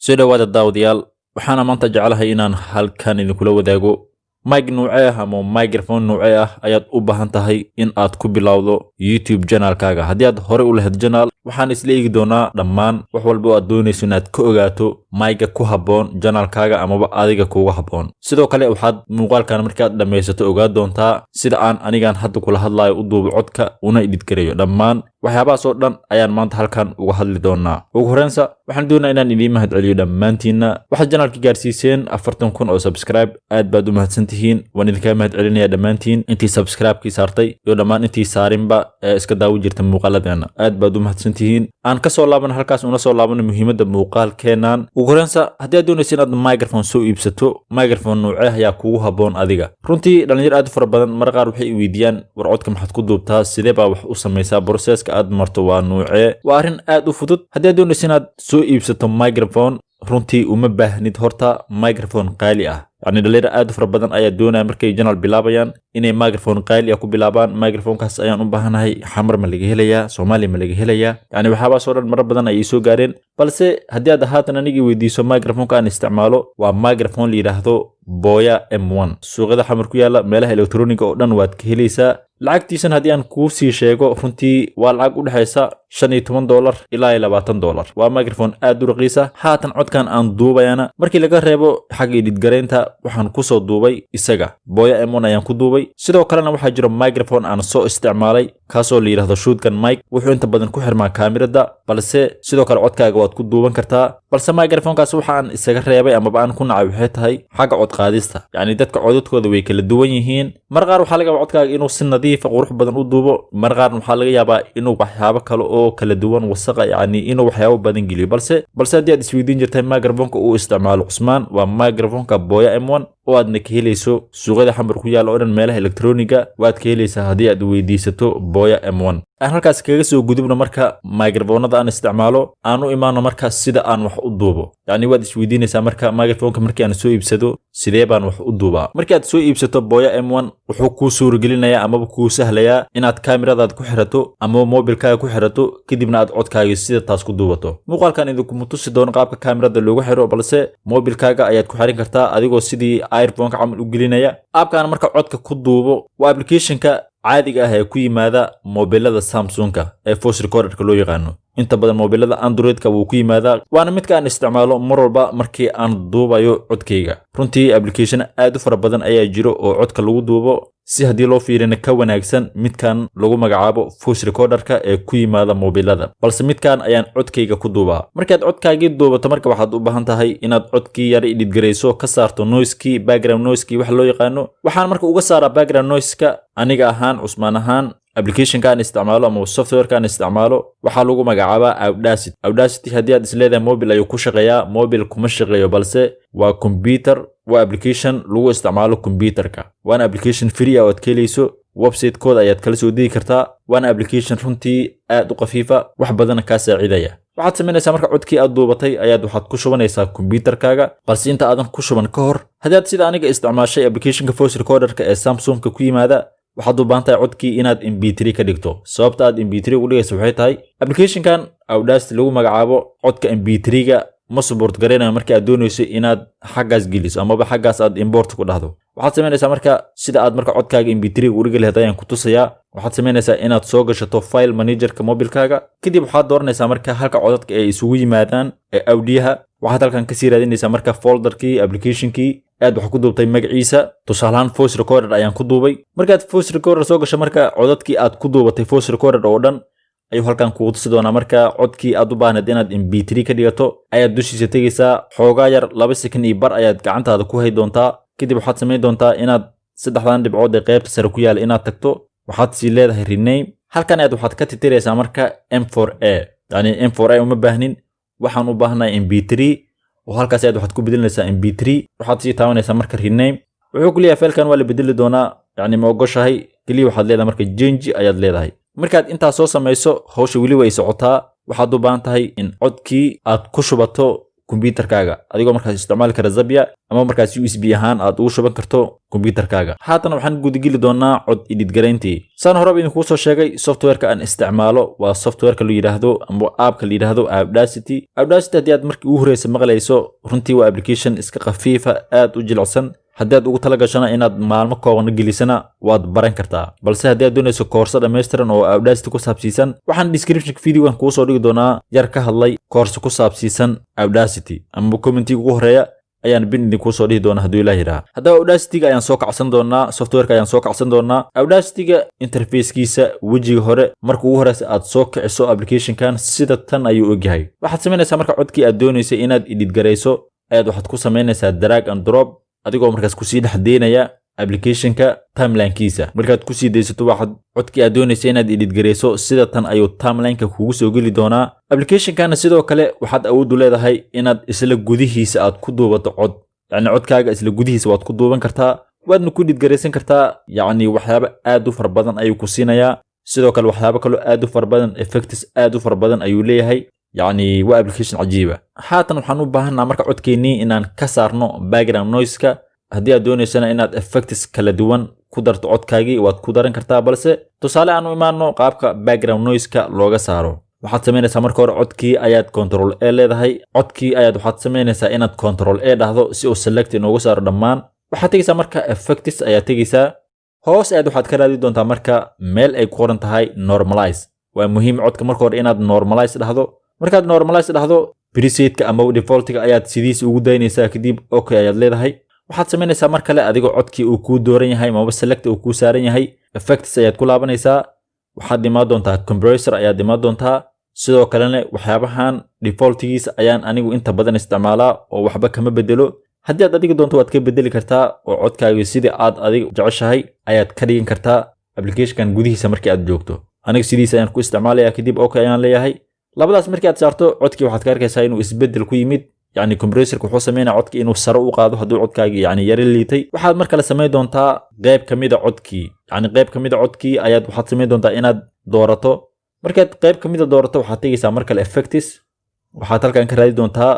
Soo dhowaada, daawadayaal. Waxaana maanta jeclahay inaan halkan idinkula wadaago mic nuucee ah ama microphone nuucee ah ayaad u baahan tahay in aad ku bilowdo YouTube channelkaaga. Haddii aad horey u lahayd channel, waxaan isla eegi doonaa dhammaan wax walba oo aad doonayso inaad ka ogaato micga ku habboon channelkaaga amaba adiga kuuga habboon. Sidoo kale waxaad muuqaalkan markaad dhammaysato ogaa doontaa sida aan anigan hadda kula hadlayo u duubo codka una edit gareeyo. Dhammaan waxyaabahaas oo dhan ayaan maanta halkan uga hadli doonaa. Ugu horreynsa, waxaan doonaa inaan idiin mahad celiyo dhammaantiinna. Waxaad channelka gaarsiiseen 40,000 oo subscribe. Aad baad u mahadsantihiin, waan idinkaga mahad celinaya dhammaantiin intii subscribe-kii saartay iyo dhammaan intii saarinba ee iska daawi jirta muuqaaladeena. Aad baad u mahadsantihiin. Aan kasoo laabano halkaas, una soo laabano muhiimadda muuqaalkeenan. Ugu horreynsa, haddii aad doonaysa inaad microphone soo iibsato, microphone nuucee ayaa kugu habboon adiga? Runtii dhalinyaro aad u fara badan mar qaar waxay weydiiyaan: "War, codka maxaad ku duubtaa? Sidee baa wax u samaysaa? Processka aad marto waa nuucee?" Waa arrin aad u fudud. Haddii aad doonaysa inaad soo iibsato microphone, runtii uma baahnid horta microphone qaali ah. Yacni dhalinyaro aad u fara badan ayaa doonaya markay channel bilaabayaan inay microphone qaali ah ku bilaabaan. "Microphonekaas ayaan u baahanahay, Xamar ma laga helayaa? Soomaaliya ma laga helayaa?" Yacni waxyaabahaas oo dhan marar badan ayay soo gaareen. Balse haddii aad haatan anigii weydiiso, microphoneka aan isticmaalo waa microphone la yidhaahdo Boya M1. Suuqyada Xamar ku yaala, meelaha electroniga oo dhan waad ka helaysaa. Lacagtiisan haddii aan kuu sii sheego, runtii waa lacag u dhexaysa $15 ilaa iyo $20. Waa microphone aad u raqiisa. Haatan codkan aan duubayana, markii laga reebo xagga edit garaynta, waxaan kusoo duubay isaga, Boya M1 ayaan ku duubay. Sidoo kalena waxaa jiro microphone aan soo isticmaalay, kaasoo la yidhahdo shotgun mic. Wuxuu inta badan ku xirmaa kaamirada, balse sidoo kale codkaaga waad ku duuban kartaa. Balse microphonekaas waxa aan isaga reebay amaba aan ku nacay waxay tahay xagga cod qaadista. Yacni dadka codadkooda way kala duwan yihiin. Mar qaar waxaa laga yaabaa codkaaga inuu si nadiifa, qurux badan u duubo, mar qaarna waxaa laga yaabaa inuu waxyaabo kale oo kala duwan, wasaqa, yacni inuu waxyaabo badan geliyo. Balse haddii aad isweydiin jirtay microphoneka uu isticmaalo Cusmaan, waa microphoneka Boya M1 oo aadna ka helayso suuqyada Xamar ku yaalla oo dhan. Meelaha elektroniga waad ka helaysaa haddii aad weydiisato Boya M1. Aan halkaas kaga soo gudubno marka microphonada aan isticmaalo, aan u imaano marka sida aan wax u duubo. Yacni waad isweydiinaysaa marka, microphoneka markii aan soo iibsado, sidee baan wax u duubaa? Markii aad soo iibsato Boya M1, wuxuu kuu suuragelinayaa amaba kuu sahlayaa inaad kaamiradaad ku xirato amaba mobilkaaga ku xirato, kadibna aad codkaaga sida taas ku duubato. Muuqaalkan idinkuma tusi doono qaabka kaamirada loogu xiro, balse mobilkaaga ayaad ku xiran kartaa adigoo sidii earphoneka camal u gelinaya. Appkaan marka codka ku duubo waa applicationka caadiga ah ee ku yimaada mobilada Samsungka ee voice recorderka loo yaqaano. Inta badan mobilada Androidka wuu ku yimaadaa, waana midka aan isticmaalo mar walba markii aan duubayo codkayga. Runtii application aad u fara badan ayaa jiro oo codka lagu duubo, si haddii loo fiirina ka wanaagsan midkan lagu magacaabo voice recorderka ee ku yimaada mobilada, balse midkan ayaan codkayga ku duubaa. Markaad codkaagii duubato marka, waxaad u baahan tahay inaad codkii yar edit garayso, ka saarto noisekii, background noisekii wax loo yaqaano. Waxaan marka uga saaraa background noiseka aniga ahaan, Cusmaan ahaan, applicationka aan isticmaalo ama softwareka aan isticmaalo waxaa lagu magacaabaa Audacity. Audacity haddii aad isleedahay mobile ayuu ku shaqeeyaa, mobile kuma shaqeeyo, balse waa computer. Waa application lagu isticmaalo computerka, waana application free ah oo aad ka helayso website-kooda, ayaad kala soo degi kartaa. Waana application runtii aad u khafiifa, wax badana kaa saacidaya. Waxaad samaynaysaa marka, codkii aad duubatay ayaad waxaad ku shubanaysaa computerkaaga. Balse inta aadan ku shuban ka hor, haddii aad sida aniga isticmaashay applicationka voice recorderka ee Samsungka ku yimaada, waxaad u baahan tahay codkii inaad MP3 ka dhigto. Sababta aad MP3 ugu dhigayso waxay tahay applicationkan Audacity lagu magacaabo codka MP3-ga ma support garaynayo. Marka aad doonayso inaad xaggaas geliso amaba xaggaas aad import ku dhahdo, waxaad samaynaysaa marka, sida aad marka codkaaga MP3 ugu dhigi lahayd ayaan ku tusayaa. Waxaad samaynaysaa inaad soo gashato file managerka mobilkaaga. Kadib waxaad dooranaysaa marka halka codadka ay isugu yimaadaan ee audioha. Waxaad halkan kasii raadinaysaa marka folderkii applicationkii aad wax ku duubtay magaciisa. Tusaalahaan voice recorder ayaan ku duubay. Markaad voice recorder soo gasho marka, codadkii aad ku duubatay voice recorder oo dhan ayuu halkan kugu tusi doonaa. Marka codkii aad u baahneed inaad MP3 ka dhigato ayaad dushiisa tegaysaa. Xoogaa yar, 2 second iyo bar ayaad gacantaada ku hay doontaa. Kadib waxaad samayn doontaa inaad saddexdan dhibcood ee qaybta sare ku yaala inaad tagto. Waxaad sii leedahay rename. Halkan ayaad waxaad ka titiraysaa marka M4A. Yani M4A uma baahnin, waxaan u baahnahay MP3, oo halkaas ayaad waxaad ku bedelinaysaa MP3. Waxaad sii taabanaysaa marka rename. Wuxuu ku leeyahay filekan waa la bedeli doonaa, yacni ma ogoshahay? Keliya waxaad leedahay marka change ayaad leedahay. Markaad intaas soo samayso, hawsha weli way socotaa. Waxaad u baahan tahay in codkii aad ku shubato. Kombyuutarkaaga, adigoo markaas isticmaali kara Zapya ama markaas USB ahaan aad ugu shuban karto kombyuutarkaaga. Haatan waxaan gudageli doonaa cod edit garayntii. Saan horeba idinkuu soo sheegay, softwareka aan isticmaalo waa softwareka la yidhaahdo ama appka la yidhaahdo Audacity. Audacity, haddii aad markii ugu horeysa maqlayso, runtii waa application iska khafiifa, aad u jilicsan. Haddii aad ugu tala gashana inaad maalmo kooban gelisana, waad baran kartaa. Balse haddii aad doonayso koorso dhammaystiran oo Audacity ku saabsiisan, waxaan descriptionka videogan kuu soo dhigi doonaa yar ka hadlay koorso ku saabsiisan Audacity, ama commentiga ugu horeeya ayaan pin idinkuu soo dhihi doonaa, hadduu Ilaah yidhaha. Haddaba Audacityga ayaan soo kacsan doonaa, softwareka ayaan soo kacsan doonaa. Audacityga interfacekiisa wejiga hore, marka ugu horeysa aad soo kiciso applicationkan, sida tan ayuu ogyahay. Waxaad samaynaysaa marka, codkii aad doonaysay inaad edit garayso ayaad waxaad ku samaynaysaa drag and drop, adigoo markaas kusii dhex deynaya applicationka timelinekiisa. Markaad kusii daysato, waxaad codkii aad doonaysa inaad edit garayso, sida tan ayuu timelineka kugu soo geli doonaa. Applicationkana sidoo kale waxaad awood u leedahay inaad isla gudihiisa aad ku duubato cod, yacni codkaaga isla gudihiisa waad ku duuban kartaa, waadna ku edit garaysan kartaa. Yacni waxyaabo aad u fara badan ayuu ku siinayaa. Sidoo kale waxyaabo kaloo aad u fara badan, effects aad u fara badan ayuu leeyahay. Yacni waa application cajiiba. Haatan waxaan u baahanaa marka codkeennii inaan ka saarno background noiseka. Haddii aad doonaysana inaad effects kala duwan ku darto codkaagii, waad ku daran kartaa. Balse tusaale aan u imaano qaabka background noiseka looga saaro. Waxaad samaynaysaa marka hore, codkii ayaad Control A leedahay. Codkii ayaad waxaad samaynaysaa inaad Control A dhahdo si uu select inoogu saaro dhammaan. Waxaad tegaysaa marka effects ayaad tegaysaa. Hoos ayaad waxaad ka raadi doontaa marka meel ay ku qoran tahay normalize. Waa muhiim codka marka hore inaad normalize dhahdo. Markaad normalize dhahdo, presetka ama defaultiga ayaad sidiisa ugu daynaysaa. Kadib okay ayaad leedahay. Waxaad samaynaysaa mar kale, adigoo codkii uu kuu dooran yahay amaba select uu kuu saaran yahay, effects ayaad ku laabanaysaa. Waxaad imaan doontaa compressor ayaad imaan doontaa. Sidoo kalena waxyaabahan defaultigiisa ayaan anigu inta badan isticmaalaa oo waxba kama bedelo. Haddii aad adiga doonto, waad ka bedeli kartaa oo codkaaga sidii aad adiga jeceshahay ayaad ka dhigan kartaa applicationkan gudihiisa markii aad joogto. Aniga sidiisa ayaan ku isticmaalaya. Kadib okay ayaan leeyahay. Labadaas markii aad saarto, codkii waxaad ka arkaysaa inuu isbedel ku yimid. Yacni compressorka wuxuu sameynaya codki inuu sare u qaado hadduu codkaagii yani yara liitay. Waxaad mar kale samayn doontaa qayb ka mid a codkii, yacni qayb ka mid a codkii ayaad waxaad samayn doontaa inaad doorato. Markaad qayb ka mid a doorato, waxaad tegaysaa mar kale effects. Waxaad halkan ka raadi doontaa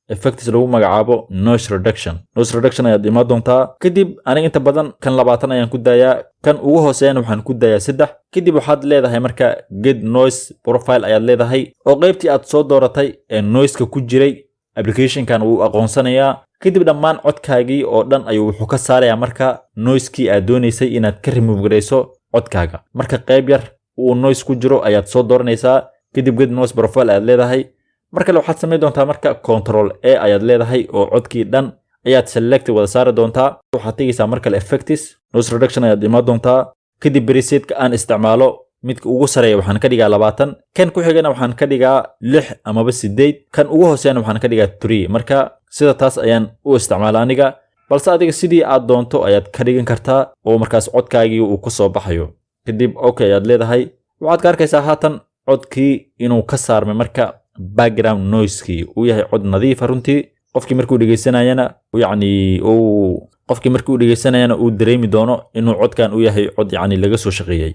effects lagu magacaabo noise reduction. Noise reduction ayaad imaan doontaa. Kadib aniga inta badan kan 20 ayaan ku daayaa, kan ugu hooseeyana waxaan ku daayaa 3. Kadib waxaad leedahay marka get noise profile ayaad leedahay, oo qaybtii aad soo dooratay ee noiseka ku jiray applicationkan wuu aqoonsanayaa. Kadib dhammaan codkaagii oo dhan ayuu wuxuu ka saarayaa marka noisekii aad doonaysay inaad ka remove garayso codkaaga. Marka qayb yar uu noise ku jiro ayaad soo dooranaysaa. Kadib get noise profile ayaad leedahay. Mar kale waxaad samayn doontaa marka Control A ayaad leedahay, oo codkii dhan ayaad select wada saari doontaa. Waxaad tegaysaa mar kale effects, noise reduction ayaad imaan doontaa. Kadib presetka aan isticmaalo, midka ugu sareeya waxaan ka dhigaa 20, kan ku xigana waxaan ka dhigaa 6 amaba 8, kan ugu hooseeyana waxaan ka dhigaa 3. Marka sida taas ayaan u isticmaala aniga, balse adiga sidii aad doonto ayaad ka dhigan kartaa oo markaas codkaagii uu ku soo baxayo. Kadib okay ayaad leedahay. Waxaad ka arkaysaa haatan codkii inuu ka saarmay marka background noisekii, uu yahay cod nadiifa runtii. Qofkii markuu dhegeysanayana, yacni uu qofkii markii uu dhegeysanayana uu dareemi doono inuu codkan u yahay cod yacni laga soo shaqeeyey.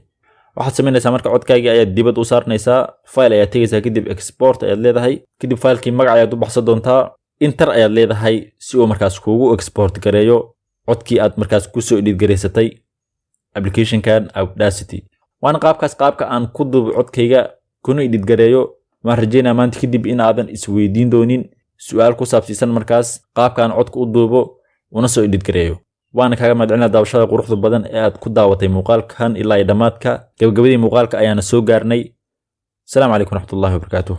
Waxaad samaynaysaa marka, codkaagii ayaad dibad u saarnaysaa. File ayaad tegaysaa, kadib export ayaad leedahay. Kadib filekii magac ayaad u baxsan doontaa. Enter ayaad leedahay si uu markaas kuugu export gareeyo codkii aad markaas kusoo edit garaysatay applicationkan Audacity. Waana qaabkaas qaabka aan ku duubo codkayga kuna edit gareeyo. Waan rajeynaya maanta kadib in aadan isweydiin doonin su-aal ku saabsiisan markaas qaabka aan codka u duubo una soo edit gareeyo. Waana kaaga mahadcelinaa daawashada quruxda badan ee aad ku daawatay muuqaalkan ilaa iyo dhammaadka. Gabagabadii muuqaalka ayaana soo gaarnay. Asalaamu calaykum waraxmatullahi wabarakaatuh.